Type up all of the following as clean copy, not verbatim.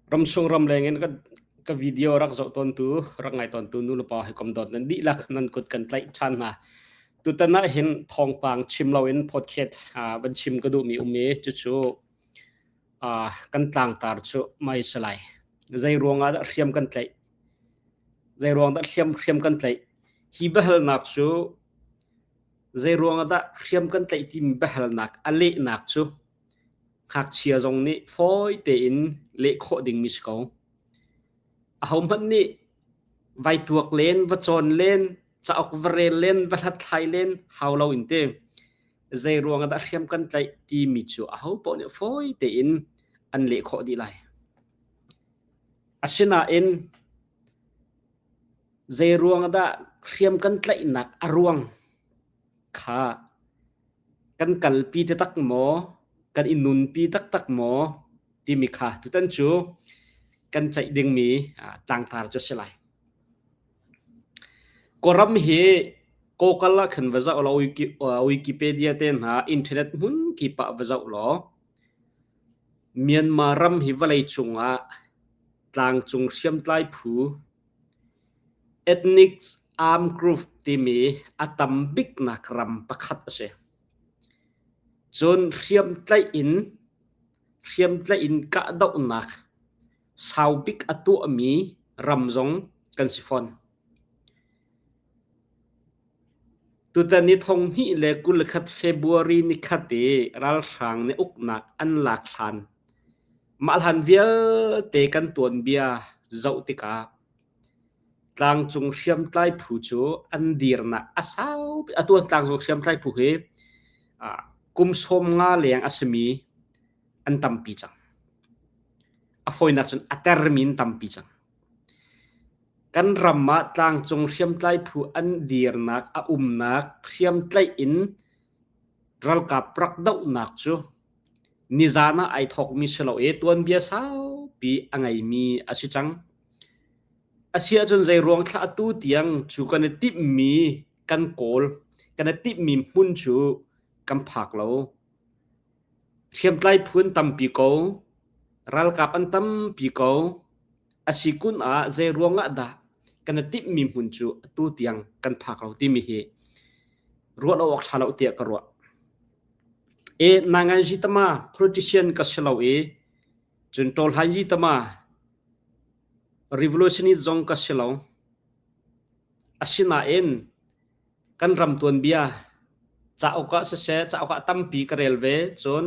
Ramsung ramleng in ka video rak zoh tawntu, rak ngai tawntu nulepa hawikom dawt nan dihlak nan kut kan tlaih ṭhan hna. Tutan ah hin thawngpang chim loin podcast van chim ka duhmi um i cucu kan tlangtar cu mei si lai. Zei ruangah dah hriam kan tlaih? Zei ruang dah hriam kan tlaih? Hi biahalnak cu zei ruangah dah hriam kan tlaih timi biahalnak a lehnak cu Ngakchia zong nih fawi tein leh khawh dingmi si ko. Ahohmanh nih vai tuak len, va cawn len, cauk va rel len, va hlathlai len hau loin ti zei ruang ah dah hriam kan tlaih timi cu ahopaoh nih fawi tein an leh khawh dih lai. Asinain zei ruang ah dah hriam kan tlaihnak a ruang kha kan kalpi taktak maw, kan i nunpi taktak maw timi kha tutan cu kan ceih dingmi tlangtar cu a si lai. Kawlram hi Google ah khan va zoh law Wikipedia te hna internet hmun kip ah va zoh law Myanmar ram hi vawleicung ah tlangcung hriamtlai phu Ethnic armed group timi a tam biknak ram pakhat a si. Cun hriamtlaih in hriamtlaih in kahdohnak sau bik a tuahmi ram zong kan si fawn. Tutan i 2021 February nikhat i ralhrang nih uknak an lak hlan mah hlan vialte kan tuanbia zoh tikah Tlangcung hriamtlai phu cu an dirnak a sau. Atu an tlangcung hriamtlai phu hi kum 15 leng a simi an tampi cang. A fawinak cun a termi an tampi cang. Kan ram ah tlangcung hriamtlai phu an dirnak a umnak hriamtlaih in ralkap rak dohnak cu nizan ah ai thawkmi si lo i tuanbia saupi a ngeimi a si cang. Asiahcun zeiruang thla atu tiang cu kan i timhmi kan kawl, kan i timhmi hmun cu kan phak lo. Hriamtlai phu an tampi ko, ralkap an tampi ko. A si kun ah zeiruang ah dah kan i timhmi hmun cu atu tiang kan phak lo timi hi ruah lo awk ṭha lo tiah ka ruah. E nanganzi tama politician ka si lo i cun ṭawlhlanyi tama revolutionist zong ka si lo. Asinain kan ram tuanbia cauk ah siseh cauk ah tampi ka rel ve cun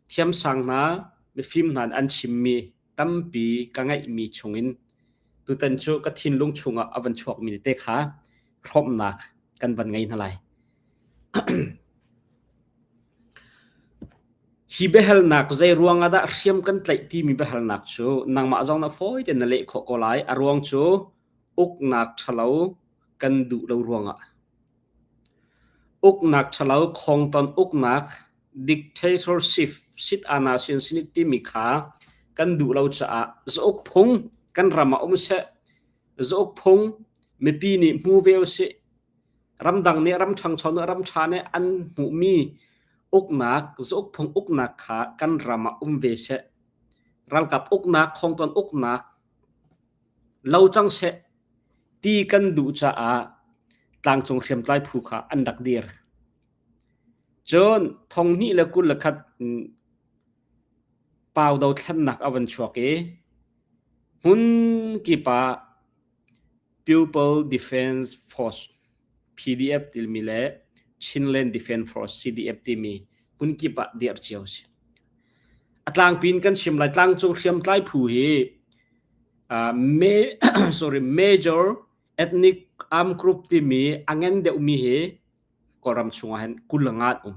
thiamsang hna mifim hna nih an chimmi tampi ka ngeihmi chungin tutan cu ka thinlung chungah a van chuakmi tete kha hrawmhnak kan van ngei hna lai. Hi biahalnak zei ruang ah dah hriam kan tlaih timi biahalnak cu nangmah zong na fawi tein na leh khawh ko lai. A ruang cu uknak ṭhalo kan duh lo ruangah. Uknak ṭhalo khongton uknak dictatorship sit ana sin sinit timi kha kan duh lo caah zauk phung kan ram ah um seh zauk phung mipi nih hmu ve usih ramdang nih ram ṭhangcho nih ram ṭha nih an hmuhmi uknak zauk phung uknak kha kan ram ah um ve seh ralkap uknak khongton uknak lo cang seh ti kan duh caah tlangcung hriamtlai phu kha an rak dir. Cun 2021 Pau dothlennak a van chuak i hmun kip ah People Defense Force PDF timi le Chinland Defense Force CDF timi hmun kip ah dirh cio a si. A tlangpi in kan chim lai tlangcung hriamtlai phu hi uh, me, sorry, major ethnic armed group timi a ngan deuhmi hi Kawlram chungah hin 20 nga an um.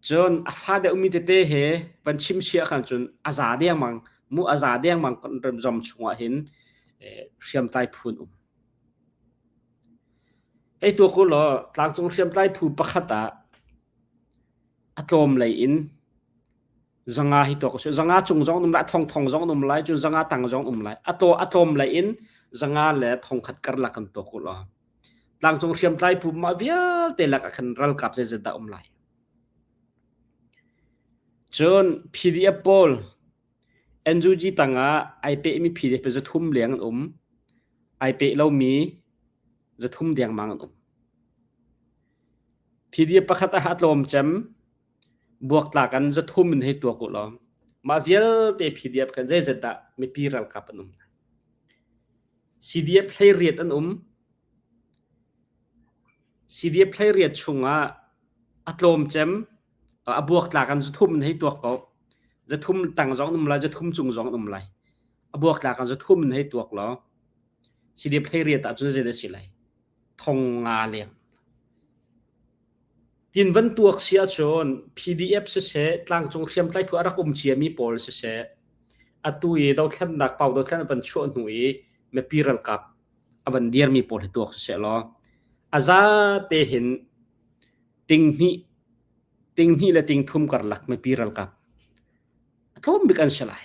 Cun a fa deuhmi tete he van chim sia khan cun a za dengmang mu a za dengmang kan ram chungah hin hriamtlai phu an um. Hei tuak u law tlangcung hriamtlai phu pakhat ah a tlawm lei in zanga hi tuak u zanga cung zong um lai thong thong zong um lai cun zanga tang zong um lai a to a tlawm lei in zanga le thong khat karlak kan tuak u law tlangcung hriamtlai phu mah vialte lak ah khan ralkap zeizat dah um lai cun PDF pawl. NUG tangah ai pehmi PDF 300 leng an um. Ai peh lomi 300 dengmang an um. PDF pakhat ah a tlawm cem buaktlak an 300 in hei tuak u law mah vialte PDF kan zeizat dah mipi ralkap an um. CDF 18 an um. CDF 18 chungah a tlawm cem a buaktlak an 300 in hei tuak ko. 300 tang zong an um lai, 300 cung zong an um lai. A buaktlak an 300 in hei tuak law CDF 18 ahcun zei dah si lai? 5,000 leng. Tin van tuak si ahcun PDF siseh, tlangcung hriamtlai phu a rak um ciami pawl siseh, atu i dothlennak pau dothlen a van chuah hnu i mipi ralkap a van dirmi pawl hi tuak siseh law a zate hin tinghnih tinghnih le tingthum karlak mipi ralkap a tlawm bik an si lai.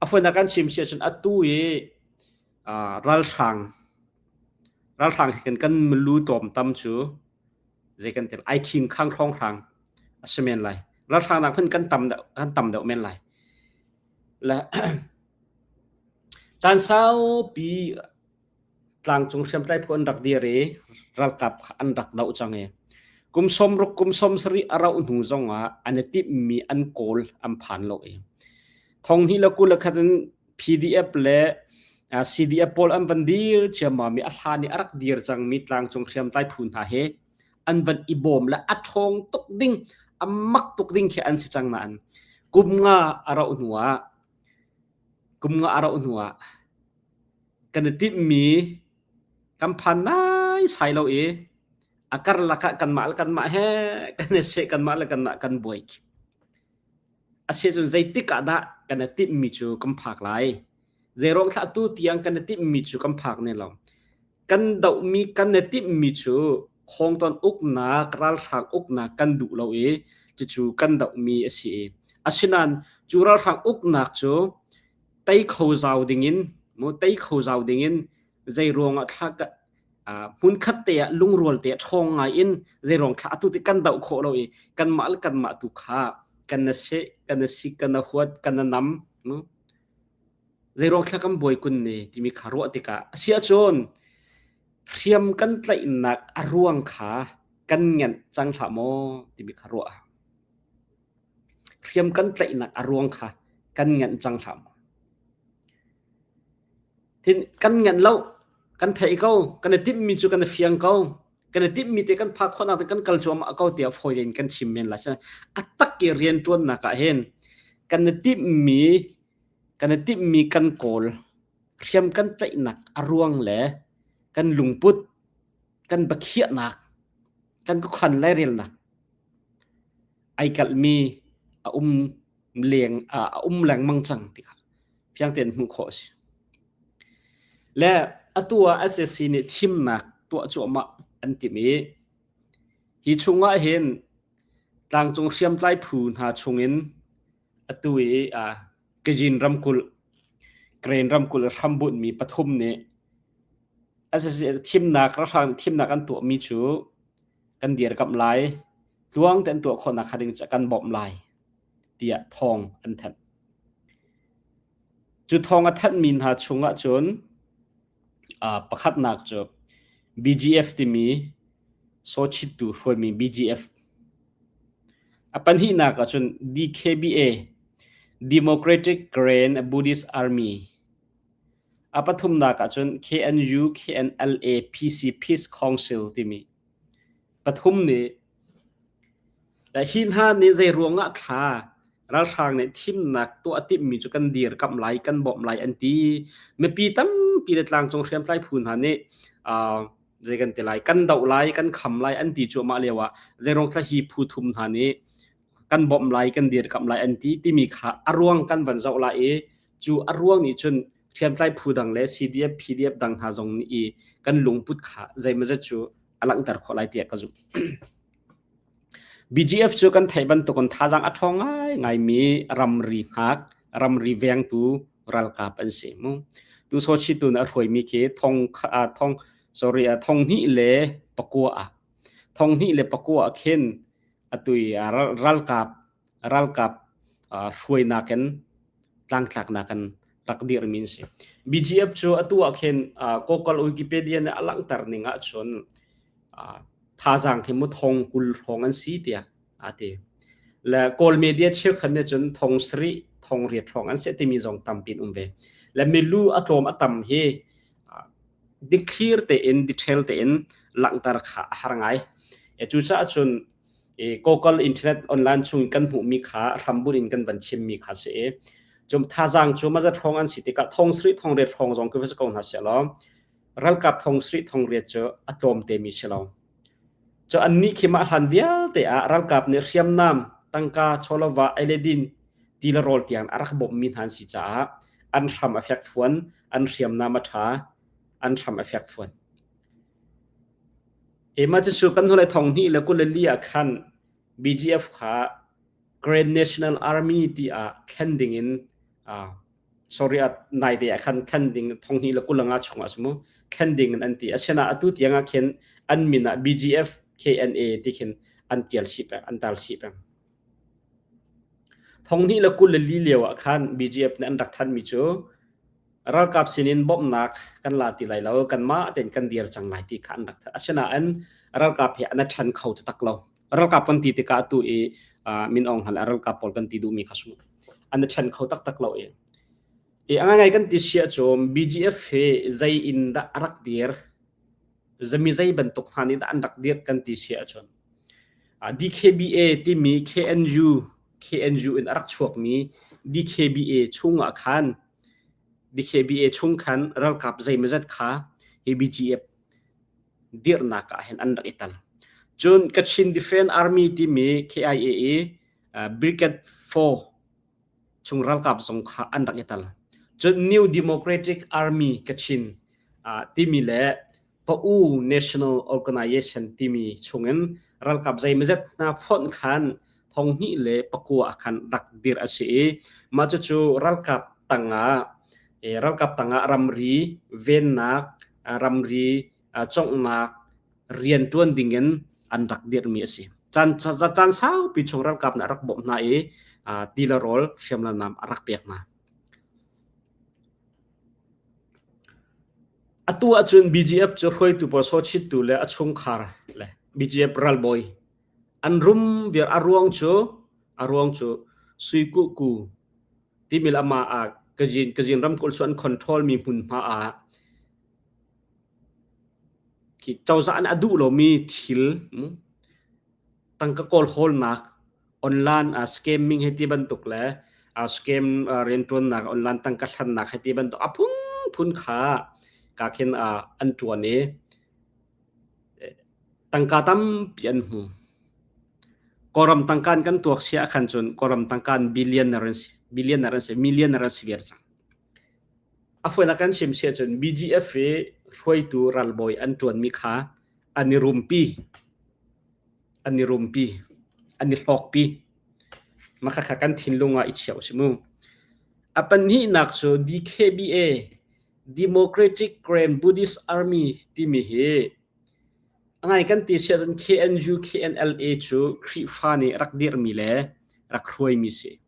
A fawinak kan chim si ahcun atu i ralhrang ralhrang he kan kan milu tlawmtam cu zei kan tel ai khing khang hrawnghrang a si men lai. Ralhrang nak hmanh kan tam deuh kan tam deuh men lai. Le caan saupi tlangcung hriamtlai phu an rak dir i ralkap kha an rak doh cang i kum 60 kum 70 a rauh hnu zongah an i timhmi an kawl an phan lo i thong hnih le 21 in PDF le CDF pawl an van dir ciammam i a hlan i a rak dir cangmi tlangcung hriamtlai phu hna he an van i bawm le a ṭhawng tuk ding a mak tuk ding khi an si cang nain kum nga a rauh hnu ah kum nga a rauh hnu ah kan i timhmi kan phan naisai lo i a karlak ah kanmah le kanmah he kan i seh kanmah le kanmah kan buai. Asiahcun zeitik ah dah kan i timhmi cu kan phak lai? Zeiruang thlah tu tiang kan i timhmi cu kan phak ne lo. Kan dohmi kan i timhmi cu khawngtawn uknak, ralhrang uknak kan duh lo i cucu kan dohmi a si i asinain cu ralhrang uknak cu tei kho zau dingin mu tei kho zau dingin zei ruangah thla ka hmunkhat te ah lungrual te ah ṭhawng ngai in zei ruang thla atu ti kan doh khawh lo i kanmah le kanmah tu kha kan na seh kan na sik kan na huat kan na nam mu zei ruang thla kan buai kun ne timi kha ruah tikah a si ahcun hriam kan tlaihnak a ruang kha kan ngenh cang hlah maw timi kha ruah Hriam kan tlaihnak a ruang kha kan nganh cang hlah maw? Thin kan nganh lo, kan theih ko, kan i timhmi cu kan i fiang ko, kan i timhmi te kan phak khawhnak te kan kal cuahmah ko tiah fawi tein kan chim men lai. A tak i rianṭuannak ah hin kan i timhmi kan i timhmi kan kawl, hriam kan tlaihnak a ruang le kan lungput, kan biakhiahnak, kan khuakhan lairelnak ai kalhmi a um leng a um lengmang cang ti kha fiang tein hmuh khawh a si. Le atu ah SAC nih thimnak tuah cuahmah an timh i hi chungah hin tlangcung hriamtlai phu hna chungin atu i Kajin ramkulh Karen ramkulh hrambunhmi pathum nih SAC thimnak ralhrang thimnak an tuahmi cu kan dirkamh lai tluang te an tuah khawhnak hnga ding cu kan bawmh lai tiah thawng an thanh. Cu thawng a thanhmi hna chungah cun pakhatnak cu BGF timi sawchittu hruaimi BGF a pahnihnak ahcun DKBA Democratic Karen Buddhist Army a pathumnak ahcun KNU KNLA PC Peace Council timi pathum nih hi hna nih zei ruangah thla ralhrang nih thimnak tuah a timhmi cu kan dirkamh lai kan bawmh lai an ti mipi tampi le tlangcung hriamtlai phu hna nih zei kan ti lai kan doh lai kan kham lai an ti cuahmah lio ah zeiruang thla hi phu thum hna nih kan bawmh lai kan dirkamh lai an ti timi kha a ruang kan van zoh lai i cu a ruang nih cun hriamtlai phu dang le CDF PDF dang hna zong nih i kan lungput kha zeimawzat cu a langhter khawh lai tiah ka zumh. BGF cu kan theih bantukin thazaang a ṭhawng ngaingaimi ramri hngak, ramri vengtu ralkap an si mu. Tu Sochi tu na hruaimi khi thong thong sorry thong hnih le pakua ah thong hnih le pakua ah khin atu i ralkap ralkap. hruainak in tlangtlaknak in rak dirmi an si. BGF cu atu ah khin Google Wikipedia nih a langhter ning ahcun thazaang hi mu thong 20 hrawng an si tiah aa ti. Le Kawl media cheukhat nih cun thong sarih, thong riat hrawng an si timi zong tampi an um ve. Le milu a tlawm a tam hi dikthlir tein, detail tein langhter kha a har ngai. E, cucaah cun Google internet online chung kan hmuhmi kha hrambunh in kan van chimmi kha si i cum thazaang cu mazat hrawng an si tikah thong sarih thong riat hrawng zong khi va si ko hna seh law ralkap thong sarih thong riat cu a tlawm temi si lo. Cu annih khi mah hlan vialte ah ralkap nih hriamnam, tangka, chawlova, eledin, ti le rawl tiang a rak bawmhmi hna an si caah an hram a fekfuan, an hriamnam a ṭha, an hram a fekfuan. Ema cu kan hnulei thong hnih le 22 ah khan BGF kha Grand National Army ti ah thlen ding in sorry nai te ah khan thlen ding thong hnih le 25 chung ah si mu thlen ding in an ti asina atu tiang ah khin an min ah BGF KNA ti khin an tial si peng an tal si peng thong hnih le 24 lio ah khan BGF nih an rak than mi cu ralkap sinin bawmhnak kan la ti lai lo kanmah tein kan dir cang lai ti kha an rak that asinain ralkap hi an ṭhan kho taktak lo ralkap kan ti tikah atu i min Aung Hlaing ralkap pawl kan ti duhmi kha su an ṭhen kho taktak lo i i a ngai kan ti sia cu BGF hi zei in dah a rak dir zami zei bantuk hna nih dah an rak dir kan ti sia ahcun DKBA timi KNU KNU in a rak chuakmi DKBA chungah khan DKBA chung khan ralkap zeimawzat kha hi BGF dirhnak ah hin an rak i tal. Cun Kachin Defense Army timi KIA i Brigade 4 chung ralkap zong kha an rak i tal. Cun New Democratic Army Kachin timi le Pa-U National Organization timi chungin ralkap zeimawzat hna fonh khan thong hnih le pakua ah khan rak dirh a si i mah cucu ralkap tangah ralkap tangah ramri vennak ramri conghnak rian ṭuan dingin an rak dirhmi a si. Caan, caan saupi chung ralkap nih a rak bawmh hna i ti le rawl hriamnam a rak pek hna. Atu ahcun BGF cu hruaitu pawl sawchittu le a chungkhar le BGF ralbawi an rum viar a ruang cu a ruang cu Suikuku timi le amah ah Kazin Kazin ramkulh cu an control mi hmunhma ah khi cozah nih a duh lomi thil tangka kawl hawlnak online scamming hei ti bantuk le scam rianṭuannak online tangka hlannak hei ti bantuk a phunphun kha ka khin an ṭuan i tangka tampi an hmu. Kawlram tangka in kan tuak sia ahkhan cun Kawlram tangka in billionaire an si, billionaire an si, millionaire an si viar cang. A fawinak kan chim si ahcun BGF i hruaitu ralbawi an ṭuanmi kha an i rumpi. An i rumpi. An i hlawkpi. Mah khakha kan thinlung ah i chia usih mu. A pahnihnak cu DKBA, Democratic Grand Buddhist Army timi hi a ngai kan ti si ahcun KNU, KNLA cu Khrihfa nih rak dirhmi le rak hruaimi si.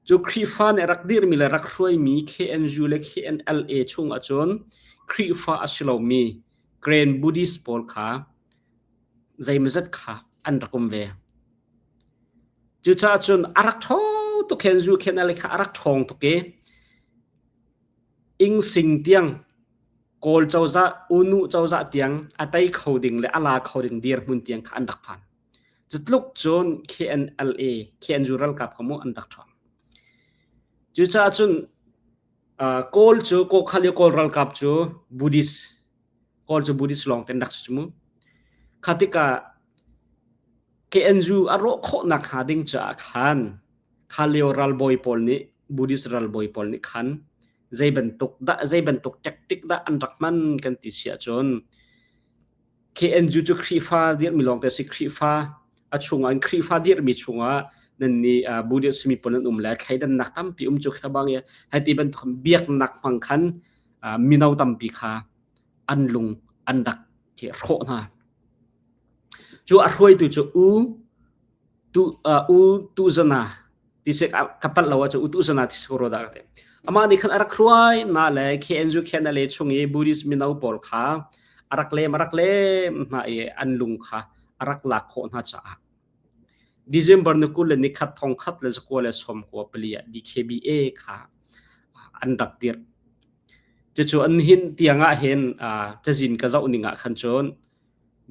Cu Khrihfa nih rak dirhmi le rak hruaimi KNU le KNLA chung ahcun Khrihfa a si lomi Grand Buddhist pawl kha zeimawzat kha an rak um ve. Cucaah cun a rak ṭhawng tuk KNU KNLA kha a rak ṭhawng tuk i Ingsing tiang Kawl cozah, U Nu cozah tiang a tei kho ding le a la kho ding dirhmun tiang kha an rak phan. Cutluk cun KNLA, KNU ralkap kha mu an rak ṭhawng. Cucaah cun Kawl cu kha lio Kawl ralkap cu Buddhist, Kawl cu Buddhist lawng te an rak si cu mu. Kha tikah KNU a rawh khawhnak hnga ding caah khan kha lio ralbawi pawl nih Buddhist ralbawi pawl nih khan zei bantuk dah zei bantuk tactic dah an rak hman kan ti si ahcun KNU cu Khrihfa dirhmi lawngte a si. Khrihfa a chungah in Khrihfa dirhmi chungah nan nih Buddhist mi pawl nan um le thleidannak tampi um cu bang i hei ti bantuk biaknak hmang khan mino tampi kha an lung an rak hrawh hna. Cu a hruaitu cu U Tu U Tuzana. Ti se ka palh lo ahcun utu sana thi ko dah ka ti. Amah nih khan a rak hruai na le KNU KNLA chung i Buddhist mino pawl kha a rak lem a rak lem hna i an lung kha a rak lak khawh hna caah December ni 20 le nikhat thong khat le zakua le sawm kua pali ah DKBA kha an rak dirh. Cucu an hin tiang ah hin cazin ka zoh ning ah khan cun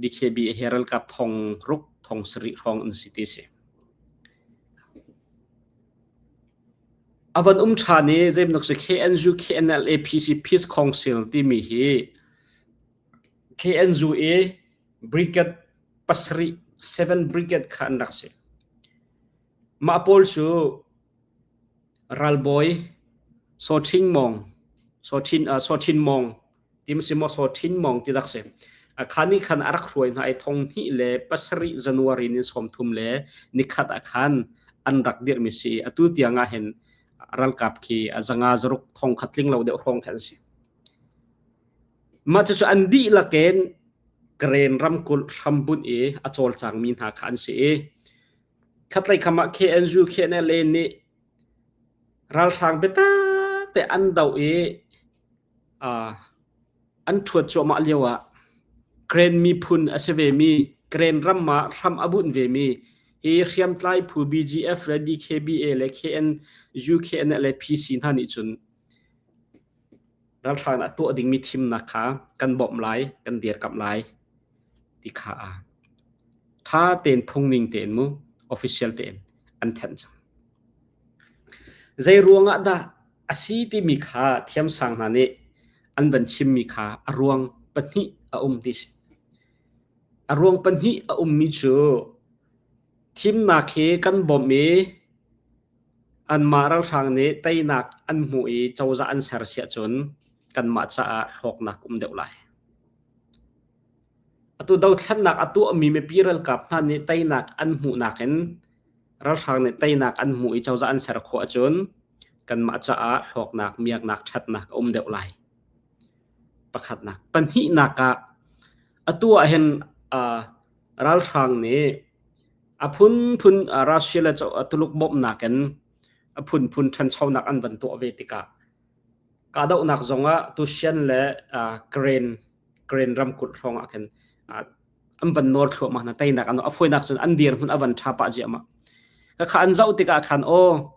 DKBA hi ralkap thong ruk thong sarih hrawng an si ti si. A van um ṭhan i zeibantuk si KNU KNLA PC Peace Council timi hi KNU i Brigade pasarih seven brigade kha an rak si. Mah pawl cu ralbawi Saw Ṭhing Mawng Saw Ṭhin uh, Saw Ṭhin Mawng ti si maw Saw Ṭhin Mawng ti rak si. Kha nih khan a rak hruai hna i thong hnih le pasarih January ni 30 le nikhat ah khan an rak dirhmi si. Atu tiang ah hin ralkap khi a zanga zaruk thong khat tling lo deuh hrawng khan si. Mah cucu an dihlak in Karen ramkulh hrambunh i a cawlcangmi hna kha an si i khatlei kham ah KNU KNLA nih ralhrang biatak te an doh i an ṭhuat cuahmah lio ah Karen miphun a si vemi Karen ram ah hram a bunh vemi hi hriamtlai phu BGF le DKBA le KNU KNLA PC hna nih cun Ralhrang a tuah dingmi thimnak kha kan bawmh lai, kan dirkamh lai ti kha a ṭha tein phungning tein mu official tein an thanh cang. Zei ruangah dah a si timi kha thiamsang hna nih an van chimmi kha a ruang pahnih a um ti si. A ruang pahnih a ummi cu thimnak hi kan bawmh i Anmah ralhrang nih teinak an hmuh i cozah an ser si ahcun kanmah caah hlawknak um deuh lai. Atu dothlennak a tuahmi mipi ralkap hna nih teinak an hmuhnak in ralhrang nih teinak an hmuh i cozah an ser khawh ahcun kanmah caah hlawknak, miaknak, ṭhatnak a um deuh lai. Pakhatnak. Pahnihnak ah atu ah hin uh, ralhrang nih A phunphun Russia le Tuluk bawmhnak in a phunphun ṭhanchonak an van tuah ve tikah kahdohnak zongah Tusian le Karen Karen ramkulh hrawng ah khin an van nawl thluahmah hna teinak an a fawinak cun an dirhmun a van ṭha pah ziahmah. Khakha an zoh tikah khan aw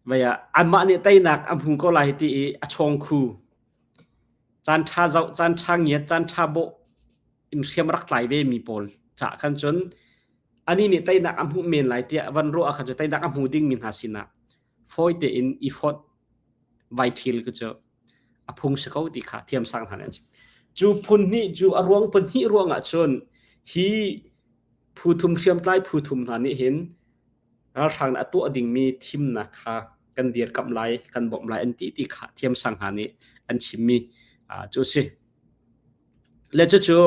vei ah anmah nih teinak a hmu ko lai ti i a chawng khu caan ṭha zoh caan ṭha ngiat caan ṭha bawh in hriam rak tlai ve mi pawl cah khan cun ani nih teinak a hmuh men lai tiah van ruah ah khan cu teinak a hmu ding mi hna sinah fawi tein i fawt vai thil ku cu a phung si ko ti kha thiamsang hna an si. Cu phun hnih cu a ruang phun hnih ruang ah cun hi phu thum hriamtlai phu thum hna nih hin ralhrang a tuah dingmi thimnak kha kan dirkamh lai kan bawmh lai an ti ti kha thiamsang hna nih an chimmi cu a si. Le cucu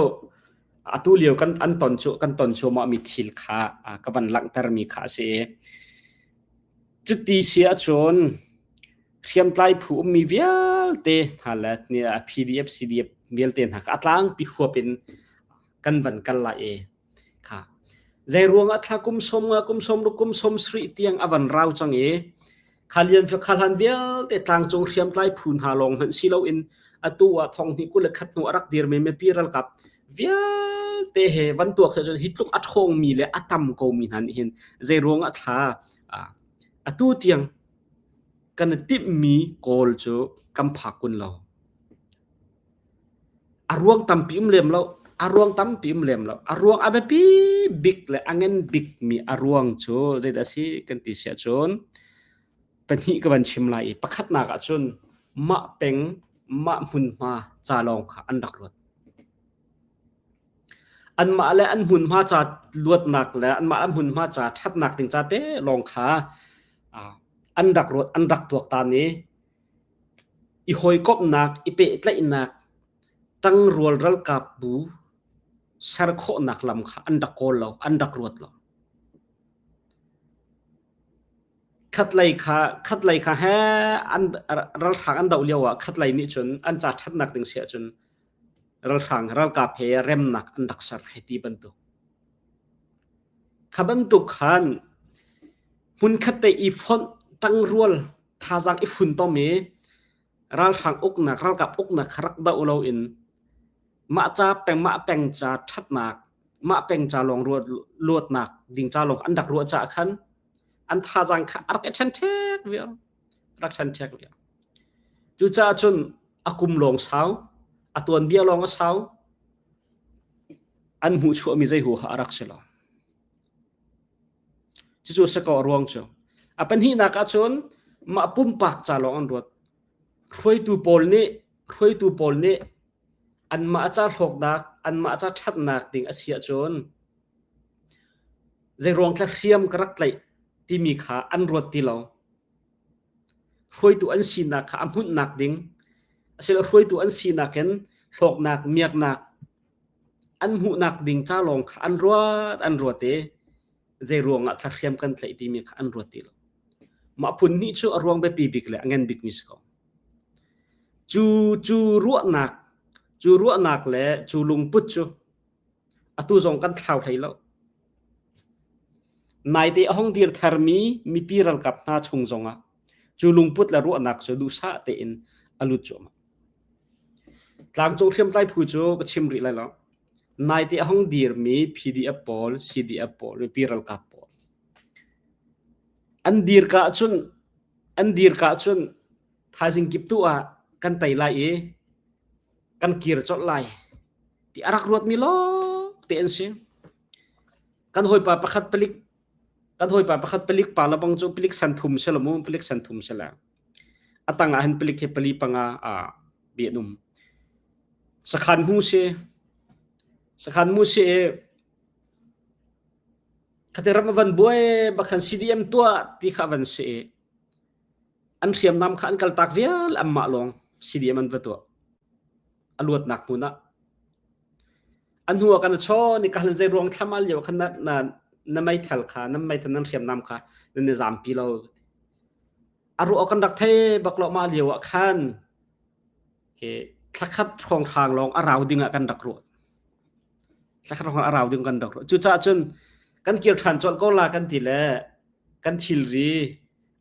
atu lio kan an ton cu kan ton cuahmahmi thil kha ka van langhtermi kha a si i cuti si ahcun hriamtlai phu ummi vialte hna le PDF CDF vialte hna kha a tlangpi huap in kan van kal lai i Kha. Zeiruangah thla kum sawm nga, kum sawm ruk, kum sawm sarih tiang a van rau cang i kha lian kha hlan vialte tlangcung hriamtlai phu hna lawng hmanh si loin atu ah thong hnih 21 hnu a rak dirmi mipi ralkap vialte he van tuak cun hi tluk a ṭhawngmi le a tam komi hna nih hin zeiruangah thla atu tiang kan i timhmi kawl cu kan phak kun lo. A ruang tampi um lem lo. A ruang tampi um lem lo. A ruang a biapi bik le a ngan bikmi a ruang cu zeidah a si kan ti si ahcun pahnih ka van chim lai i pakhatnak ahcun mah peng, mah hmunhma ca lawng kha an rak ruat. Anmah le an hmunhma ca luatnak le anmah an hmunhma ca ṭhatnak ding ca te lawng kha an rak ruat, an rak tuaktan i I hawikomhnak, i pehtlaihnak, ṭangrual ralkap bu ser khawhnak lam kha an rak kawl lo, an rak ruat lo. Khatlei kha khatlei kha he an ralhrang an doh lio ah khatlei nih cun an ca ṭhatnak ding si ahcun ralhrang ralkap he remnak an rak ser hei ti bantuk. Kha bantuk khan. Hmunkhat te i fonh, ṭangrual, thazaang i funtom i ralhrang uknak, ralkap uknak kha rak doh loin mah ca peng mah peng ca ṭhatnak, mah peng ca lawng ruat luatnak ding ca lawng an rak ruah caah khan an thazaang kha a rak i ṭhenṭhek viar, rak ṭhenṭhek viar. Cucaah cun a kum lawng sau, a tuanbia lawng a sau, an hmuhchuahmi zei huaha a rak si lo. Cucu a si ko a ruang cu. A pahnihnak ahcun mah pumpak ca lawng an ruat. Hruaitu pawl nih hruaitu pawl nih anmah ca hlawknak, anmah ca ṭhatnak ding a si ahcun zeiruang thla hriam ka rak tlaih timi kha an ruat ti lo. Hruaitu an sinak kha a hmunhnak ding asilo hruaitu an sinak in hlawknak, miaknak an hmuhnak ding ca lawng kha an ruat an ruat i zeiruang ah thlahriam kan tlaih timi kha an ruat ti lo. Mah phun hnih cu a ruang biapi bik le a ngan bikmi si ko. Cu cu ruahnak cu ruahnak le cu lungput cu atu zong kan thlau hlei lo. Naite a hong dir tharmi mipi ralkap hna chung zongah cu lungput le ruahnak cu duhsah tein a lut cuahmah. Tlangcung hriamtlai phu cu ka chim rih lai lo. Naite a hung dirmi PDF pawl, CDF pawl, mipi ralkap pawl. An dirka ahcun an dirka ahcun thaizing kip tu ah kan tei lai i kan kir colh lai ti a rak ruatmi lawng te an si. Kan hawipa pakhat palik kan hawipa pakhat palik pa lebang cu palik san thum si lo mu palik san thum si le. A tang ah hin palik hi pali panga ah bi an um. Sakhan hmu si. Sakhan mu si i khate ram a van buai bak khan CDM tuah ti kha van si i an hriamnam kha an kaltak vial anmah lawng CDM an va tuah. A luatnak hmun ah. An hnu ah kan chawn i ka hal zei ruang thlam al lio khan na, na, na meithal kha nan meithal nan hriamnam kha nan i zampi lo. A ruah kan rak thei bak lo mah lio ah khan ke thlakhat hrawnghrang lawng a rau ding ah kan rak ruah. Thlakhat hrawng a rau ding kan rak ruah. Cucaah cun kan kir ṭhan colh ko la kan ti le kan thilri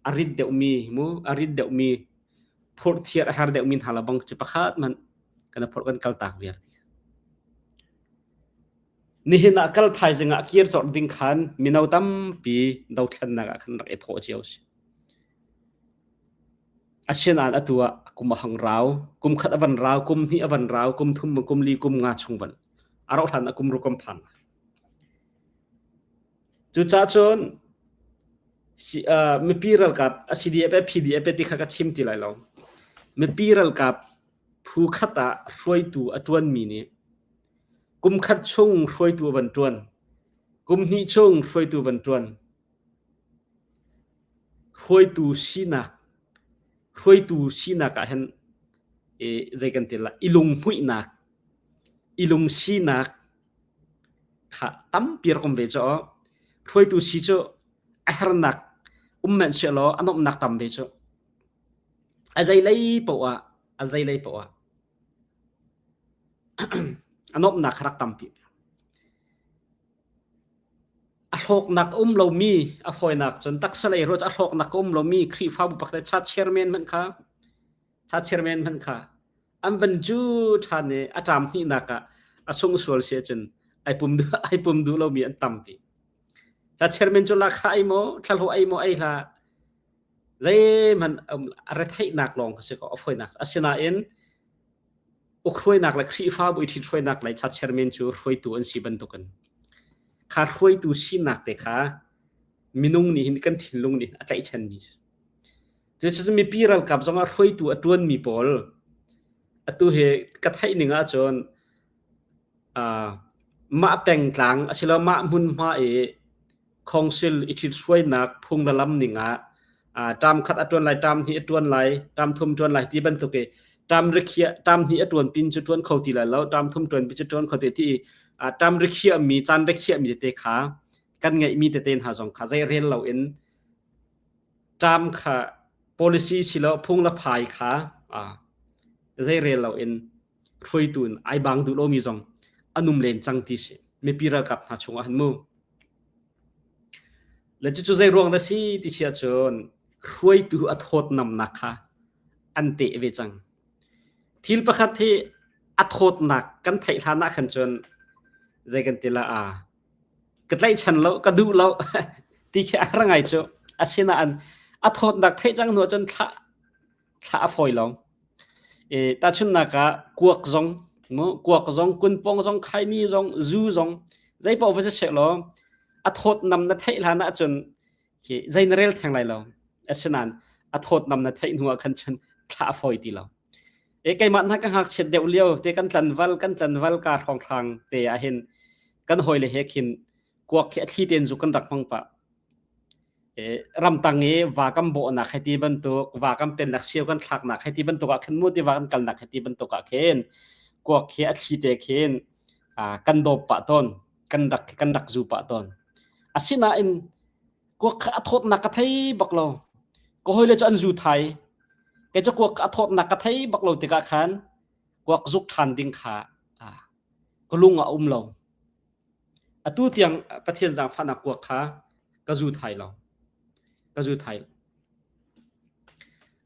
a rit deuhmi mu a rit deuhmi phurh thiar a har deuhmi hna la bang cu pakhat man kan phurh kan kal tak viar ti. Nihin ah kal thaizing ah kir cawrh ding khan mino tampi dothlennak ah khan rak i thawh cio si. Asinain atu ah kum a hang rau, kum khat a van rau, kum hnih a van rau, kum thum, kum li, kum nga chung van. A rauh hlan ah kum ruk an phan. Cucaah cun mipi ralkap a CDF le PDF ti kha ka chim ti lai lo. Mipi ralkap phu khat ah hruaitu a ṭuanmi nih kum khat chung hruaitu a van ṭuan, kum hnih chung hruaitu van ṭuan. Hruaitu sinak hruaitu sinak ah hin i zei kan ti lai i lunghmuihnak i lungsinak kha tampi rak um ve cu. Hruaitu si cu a hernak um hmanh sehlaw a nuamhnak tam ve cu. A zeilei paoh ah a zeilei paoh ah a nuamhnak kha rak tampi. A hlawknak a um lomi a fawinak cun taksa lei ruat a hlawknak a um lomi Khrihfabu pakhat le church chairman hmanh kha church chairman hmanh kha an van cu ṭhan i a ṭam hnihnak ah a sung sual si ahcun ai pum duh ai pum duh lomi an tampi. Church chairman cu lakha ai maw thlahlawh ai maw ai hlah zeihmanh a retheihnak lawng kha si ko a fawinak. Asinain Ukhruainak le Khrihfabu i ṭhithruainak lei church chairman cu hruaitu an si bantukin kha hruaitu sinak te kha minung nih hin kan thinlung nih a tlaihchanmi cu. Cucu mipi ralkap zongah hruaitu a ṭuanmi pawl atu hi ka theih ning ahcun uh, mah pengtlang asilo mah hmunhma i Council i ṭhithruainak phung le lam ning ah ṭam khat a ṭuan lai, ṭam hnih a ṭuan lai, ṭam thum ṭuan lai ti bantuk i ṭam rikhiah ṭam hnih a ṭuan pin cu ṭuan kho ti lai lo, ṭam thum ṭuan pin cu ṭuan kho ti ti i ṭam rikhiahmi, caan rikhiahmi tete kha kan ngeihmi tete hna zong kha zei rel loin ṭam kha policy silo phung le phai kha zei rel loin hruaitu in ai bang duh lomi zong an um len cang ti si mipi ralkap hna chungah han mu. Le cucu zei ruang dah si ti si ahcun hruaitu a thawtnamnak kha an teh ve cang. Thil pakhat hi a thawtnak kan theih hlan ah khan cun zei kan ti la a ka tlaihchan lo ka duh lo ti khi a har ngai cu. Asinain a thawtnak theih cang hnu ahcun thlah thlah a fawi lo. E, tahchunhnak ah kuak zong mu kuak zong kunpong zong khaini zong zu zong zei paoh va si seh law a thawtnam na theih hlan ahcun khi zei na rel theng lai lo. Asinain a thawtnam na theih hnu ah khan cun thlah a fawi ti lo. E keimah hna ka ngakchiat deuh lio te kan tlanval kan tlanval ka hrawnghrang te ah hin kan hawile he khin kuak khi a thli tein zu kan rak hmang pah. Ramtang i va kan bawhnak hei ti bantuk, va kan pennak sio kan thlaknak hei ti bantuk ah khin mu tiva kan kalnak hei ti bantuk ah khin kuak khi a thli te khin kan dawp pah tawn, kan rak kan rak zu pah tawn. Asinain kuak kha a thawtnak ka thei bak lo. Ka hawile cu an zu thai. Kei cu kuak a thawtnak ka thei bak lo tikah khan kuak zuk ṭhan ding kha ka lung ah a um lo. Atu tiang Pathian zaangfahnak kuak kha ka zu thai lo. Ka zu thai lo.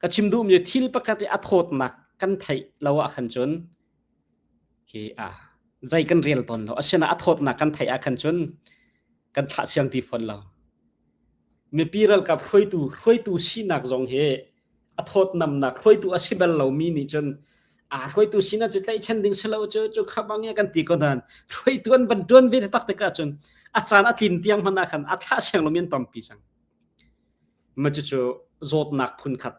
Ka chim duhmi thil pakhat i a thawtnak kan theih lo ah khan cun khi a zei kan rel tawn lo. Asinain a thawtnak kan theih ah khan cun kan thlah siang ti fawn lo. Mipi ralkap hruaitu hruaitu sinak zong hi a thawtnamnak hruaitu a si bal lomi nih cun a hruaitu sinak cu tlaihchan ding si lo cu cu kha bang kan ti ko nain hruaitu an van tuan ve tak tikah cun a caan a tlin tiang hmanh ah khan a thlah siang lomi an tampi cang. Ma cucu zawtnak phunkhat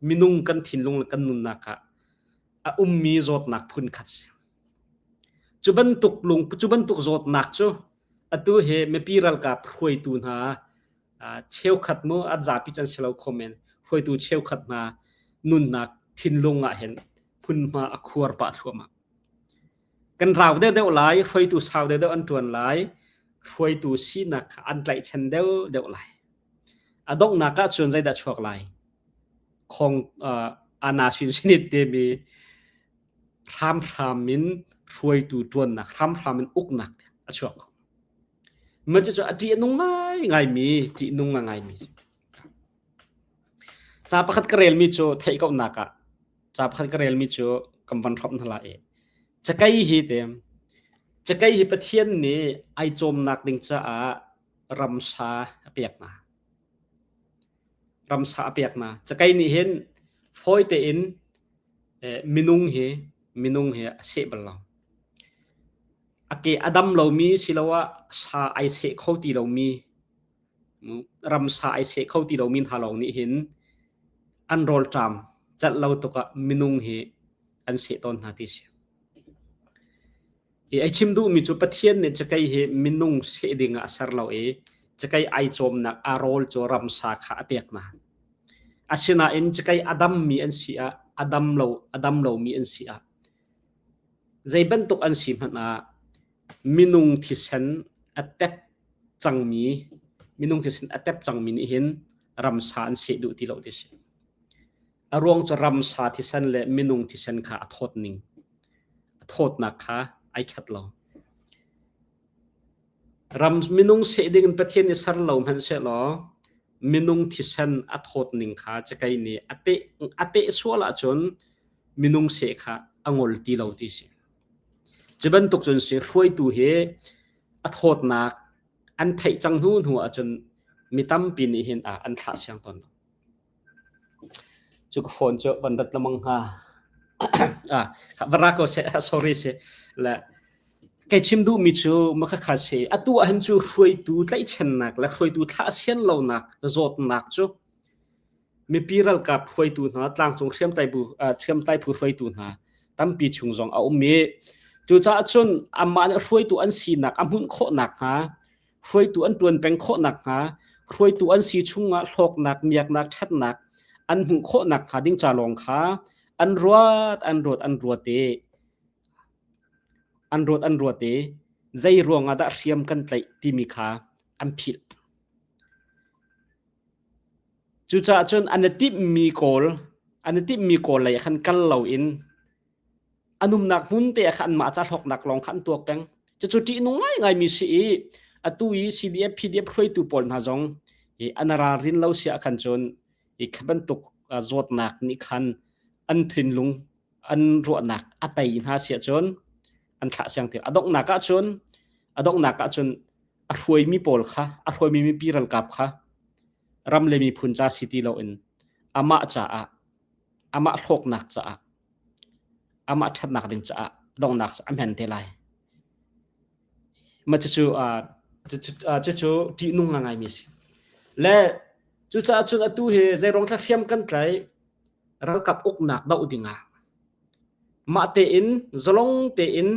minung kan thinlung le kan nunnak ah a ummi zawtnak phunkhat si. Cu bantuk lung cu bantuk zawtnak cu atu hi mipi ralkap hruaitu hna cheukhat mu an zapi can si lo kho men hruaitu cheukhat hna nunnak thinlung ah hin hmunhma a khuar pah thluahmah. Kan rau deuhdeuh lai, hruaitu sau deuhdeuh an ṭuan lai, hruaitu sinak kha an tlaihchan deuhdeuh lai. A donghnak ah cun zeidah chuak lai? Khong uh, ana sin sinit timi hramhram in hruaitu ṭuannak, hramhram in uknak a chuak kho. Mah cucu a ṭih a nung ngaingaimi, ṭihnung ngaingaimi. Ca pakhat ka relmi cu theih kauhnak ah ca pakhat ka relmi cu kan van hrawmh hna lai i cakei hi te cakei hi Pathian nih ai cawmnak ding caah ramsa a pek hna. Ramsa a pek hna. Cakei nih hin fawi tein minung hi minung hi a seh bal lo. A ke a dam lomi siloah sa ai seh kho ti lomi ramsa ai seh kho ti lomi hna lawng nih hin an rawlṭam celh lo tuk ah minung hi an seh tawn hna ti si. I ai chim duhmi cu Pathian nih cakei hi minung seh ding ah a ser lo i cakei ai cawmnak a rawl cu ramsa kha a pek hna. Asinain cakei a dammi an si ah a dam lo a dam lomi an si ah Zei bantuk an si hmanh ah minung thisen a tep cangmi minung thisen a tep cangmi nih hin ramsa an seh duh ti lo ti si. A ruang cu ramsa thisen le minung thisen kha a thawt ning a thawtnak kha ai khat lo. Ram minung seh ding in Pathian nih ser lo hmanh sehlaw minung thisen a thawt ning kha cakei nih a teh a teh sual ahcun minung seh kha a ngol ti lo ti si. Cu bantuk cun si hruaitu hi a thawtnak an theih cang hnu hnu ahcun mi tampi nih hin ah an thlah siang tawn lo. Cu ka phone cu van rat lamang hnga. ah, va ra ko seh, sorry si. Le kei chim duhmi cu makha si atu ahhin cu hruaitu tlaihchannak le hruaitu thlah sian lonak zawtnak cu Mipi ralkap hruaitu hna, tlangcung hriamtlai bu hriamtlai phu hruaitu hna tampi chung zong a um i cucaah cun amah nih hruaitu an sinak a hmunh khawh nakhnga hruaitu an ṭuan peng khawh nakhnga hruaitu an si chungah hlawknak miaknak ṭhatnak an hmuh khawh nakhnga ding ca lawng kha an ruat an ruat an ruat i an ruat an ruat i zei ruangah dah hriam kan tlaih timi kha an philh. Cucaah cun an i timhmi kawl an i timhmi kawl lei ah khan kal loin an umnak hmun te ah khan anmah ca hlawknak lawng kha an tuak peng. Cucu ṭihnung ngaingaimi si i Atu i CDF PDF hruaitu pawl hna zong i an ralrin lo si ahkhan cun i kha bantuk zawtnak nih khan an thinlung an ruahnak a tei hna si ahcun an thlah siang ti. A donghnak ahcun a donghnak ahcun a hruaimi pawl kha a hruaimi mipi ralkap kha ram le miphun ca si ti loin amah caah amah hlawknak caah amah ṭhatnak ding caah donghnak cu a hmen te lai. Mah cucu cucu ṭihnung ngaingaimi a si. Le cucaah cun atu hi zeiruang thla hriam kan tlaih ralkap uknak doh dingah mah tein zalong tein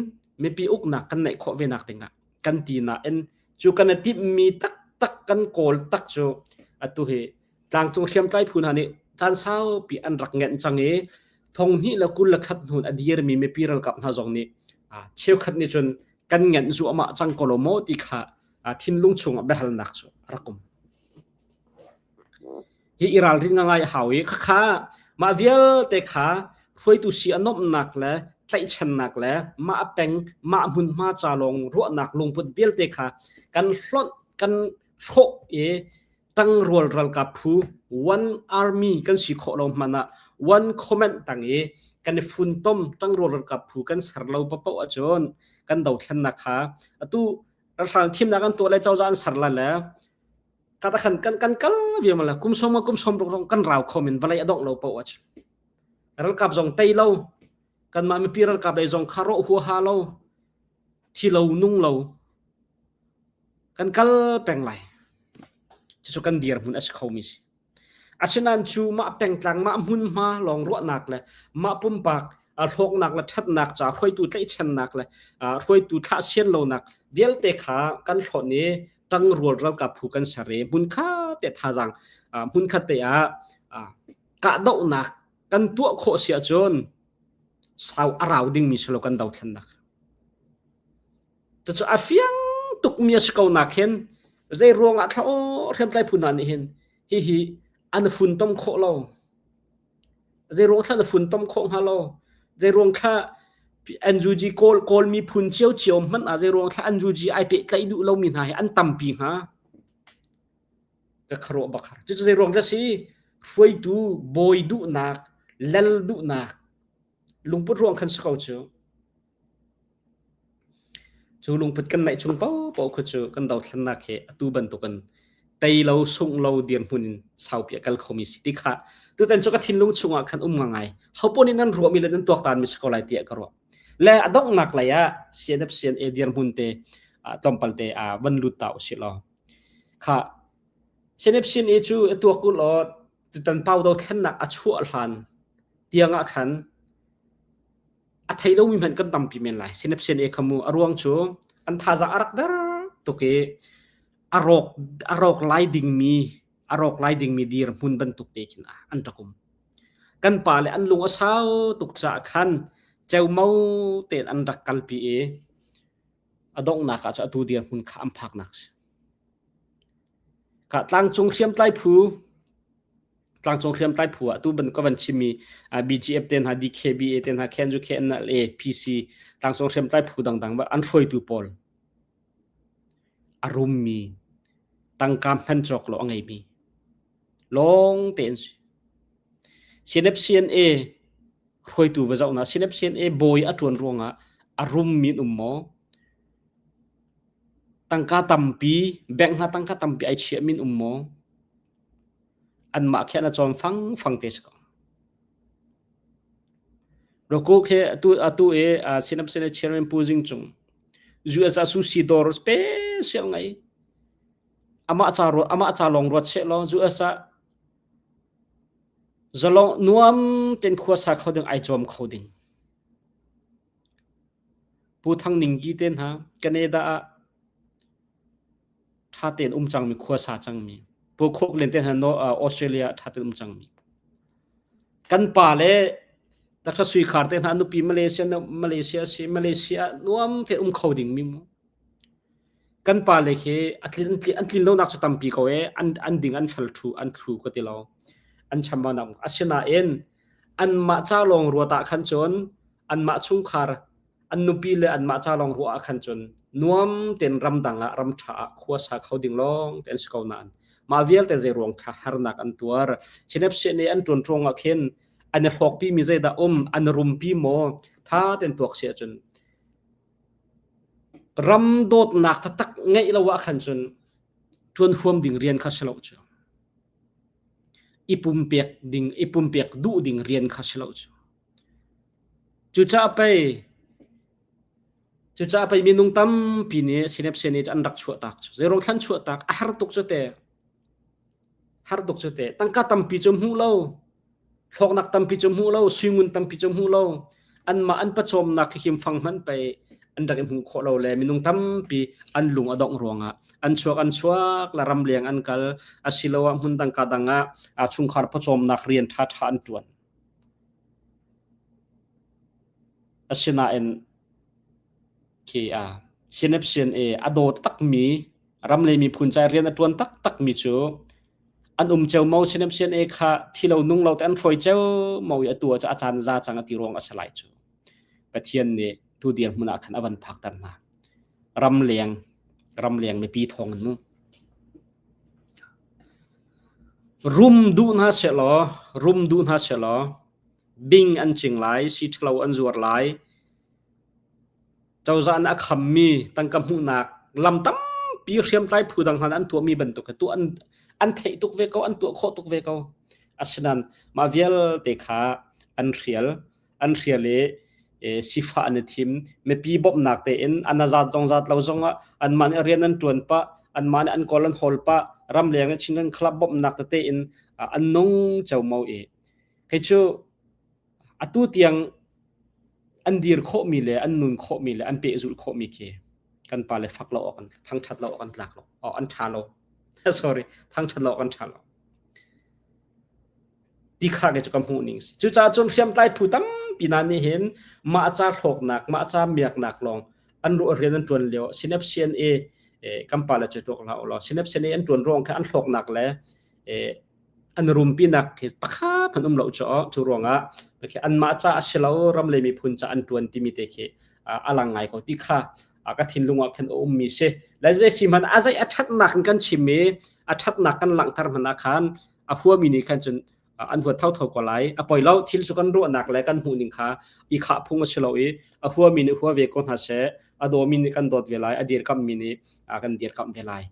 mipi uknak kan neih khawh ve nak dingah kan ti nain cu kan i timhmi taktak kan kawl tak cu atu hi tlangcung hriamtlai phu hna nih caan saupi an rak ngenh cang i thong hnih le 21 hnun a dirmi mipi ralkap hna zong nih cheukhat nih cun kan ngenh zuahmah cang ko lo maw ti kha thinlung chungah biahalnak cu a rak um. Hi i ralrin ngai a hau i khakha mah vialte kha hruaitu si a nomhnak le tlaihchannak le mah peng mah hmunhma ca lawng ruahnak lungput vialte kha kan hlonh kan hrawh i tangrual ralkap phu one army kan si khawh lo hmanh ah one comment tang i kan i funtom tangrual ralkap phu kan ser lo paoh ahcun kan dothlennak kha atu ralhrang thimnak an tuah le cozah an ser la le ka khan kan kan kal viam la kum som kum som ruk kan rau kho min vawlei a dongh lo paoh ahcun ralkap zong tei lo kanmah mipi ralkap lei zong kha rawh huaha lo thi lo nung lo Kan kal peng lai. Cucu kan dirhmun a si khomi si. Asinain cu mah pengtlang, mah hmunhma lawng ruahnak le mah pumpak hlawknak le ṭhatnak ca hruaitu tlaihchannak le hruaitu thlah sian lonak vialte kha kan hlawt i ṭangrual ralkap phu kan ser i hmunkhat te thazaang hmunkhat te ah kahdohnak kan tuah khawh si ahcun sau a rau dingmi si lo kan dothlennak. Cucu a fiang tukmi a si ko nak hin zei ruangah thla aw hriamtlai phu hna nih hin hihi an funtom khawh lo. Zei ruang thla na funtom khawh hnga lo. Zei ruang thla NUG Kawl Kawl miphun ciocio hmanh ah zei ruang thla NUG ai pehtlaih duh lomi hna hi an tampi hnga. Ka kharuah bak har. Cucu zei ruang dah si hruaitu bawi duhnak, lal duhnak lungput ruang khan si ko cu. Cu lungput kan neih chung paohpaoh khu cu kan dothlennak hi atu bantukin tei lo sungh lo dirhmun in saupi a kal khomi si ti kha tutan cu ka thinlung chungah khan um ngai. Hopaoh nih nan ruahmi le nan tuaktanmi si ko lai tiah ka ruah. Le a donghnak lei ah CNF CNA dirhmun te tlawmpal te van lut ta usih law. Kha CNF CNA cu a tuak u law tutan pau dothlennak a chuah hlan tiang ah khan a thei lomi hmanh kan tampi men lai. Sinapsian e khamu a ruang cu an thazaang a rak der tuk i a rawk a rawk lai dingmi a rawk lai dingmi dirhmun bantuk te khin an rak um. Kan pa le an lung a sau tuk caah khan ceumau tein an rak kalpi i a donghnak ah cu atu dirhmun kha an phaknak si. Ka tlangcung hriamtlai phu tlangcung hriamtlai phu ah tu ban ka van chimmi BGF te hna DKBA te hna KNU KNLA PC tlangcung hriamtlai phu dangdang an hruaitu pawl a rummi tangka hman cawk lo a ngeimi lawng te an si. CNF CNA hruaitu va zoh na CNF CNA bawi a tuan ruangah a rummi an um maw? Tangka tampi bank hna tangka tampi ai chiahmi an um maw? Anmah khi an cawm fangfang te si ko. Roku khi atu atu i Sinap Senate Chairman Pu Zing Cung US ah sushi dawr special ngai amah ca ruat amah ca lawng ruat seh law US ah zalong nuam ten khua sa kho ding ai cawm kho ding Pu Thang Ning Ki te hna Canada ah ṭha tein um cangmi khua sa cangmi Pu Khuk Len te hna Australia ṭha tein um cangmi kan pa le Dr. Sui Khar te hna nupi Malaysia Malaysia si Malaysia nuam te um kho ding mi mu kan pa le khi a tlin an tlin lonak cu tampi ko e an an ding an fel thu an thlu ka ti lo an chambaunak asinain anmah ca lawng ruat ah khan cun anmah chungkhar an nupi le anmah ca lawng ruah ah khan cun. Nuam tein ramdang ah ram ṭha ah khua sa kho ding lawng te an si ko nain mah vialte zei ruang kha harnak an tuar. Chinepsiah nih an ṭuan ruangah khin an i hlawkpi mi zeidah um, an rumpi maw? Ṭha tein tuak si ahcun ram dawtnak taktak ngeih lo ah khan cun ṭuan huam ding rian kha si lo cu. I pumpek ding, i pumpek duh ding rian kha si lo cu. Cucaah pei Cucaah pei minung tampi nih sinepsian an rak chuahtak cu. Zeiruang thlan chuahtak a har tuk cu te. Har tuk cu te. Tangka tampi cu hmuh lo. Hlawknak tampi cu hmuh lo. Suingun tampi cu hmuh lo. Anmah an pawcawmnak khi him fang hmanh pei an rak i hmuh khawh lo le minung tampi an lung a dongh ruangah an chuak an chuak la ramleng an kal asiloah hmun dang ka dang ah chungkhar pawcawmnak rian ṭhaṭha an ṭuan. Asinain khi Synapsian i a daw takmi ram le miphun ca rian a ṭuan taktakmi cu an um ceomo Synapsian e kha thi lo nung lo te an hruai ceomo i atu ah cu a caan za cang a ti ruang a si lai cu. Pathian nih tu dirhmun ah khan a van phakter hna. Ramleng ramleng mipi thawng in mu. Rum duh hna sehlaw, rum duh hna sehlaw, bing an cing lai, si ṭhalo an zuar lai. Cozah nih a khammi tangka hmuhnak lam tampi hriamtlai phu dang hna nih an tuahmi bantuk hi tuah an, an theih tuk ve ko, an tuah khawh tuk ve ko. Asinain mah vialte kha an hrial. An hrial i sifah an i thim. Mipi bawmhnak tein an a zat zong zat lo zongah anmah nih rian an ṭuan pah, anmah nih an kawl an hawl pah, ramleng i Chinland Club bawmhnak tete in an nung ceomo i kei cu atu tiang an dir khawhmi le an nun khawhmi le an pehzulh khawhmi khi kan pale fak lo awk an thangṭhat lo awk an tlak lo an ṭha lo sorry thangṭhat lo awk an ṭha lo ti kha ke cu ka hmuh ning si. Cucaah cun hriamtlai phu tampi hna nih hin mah ca hlawknak, mah ca miaknak lawng an ruah rian an ṭuan lio Sinep CNA kan pale cu tuak hlah ulaw Sinep CNA an ṭuan ruang kha an hlawknak le an rumpinak hi pakhat hmanh um lo cu cu ruangah anmah ca a si lo ram le miphun ca an ṭuan timi te khi a lang ngai ko ti kha ka thinlung ah khan a ummi si. Le zei si hmanh a zei a ṭhatnak in kan chim i a ṭhatnak kan langhter hmanh ah khan a huami nih khan cun an huat thotho ko lai. A poi lo thil cu kan ruahnak le kan hmuhning kha i khah phung a si lo i a huami nih hua ve ko hna seh, a dawmi nih kan dawt ve lai, a dirkamhmi nih kan dirkamh ve lai.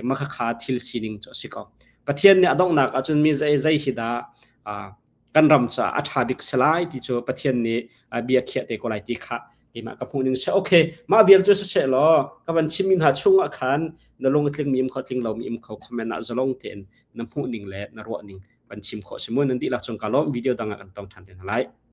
Mah khakha thil sining cu a si ko. Pathian nih a donghnak ahcun mi zei zei hi dah kan ram caah a ṭha bik si lai ti cu Pathian nih bia khiah te ko lai ti kha keimah ka hmuh ning si. Okay, mah vial cu siseh law ka van chimmi hna chung ah khan na lung a tlingmi um kho tling lomi um kho comment ah zalong tein na hmuh ning le na ruah ning van chim khawh si mu. Nan dihlak cung ka lawm video dang ah kan tong ṭhan te hna lai.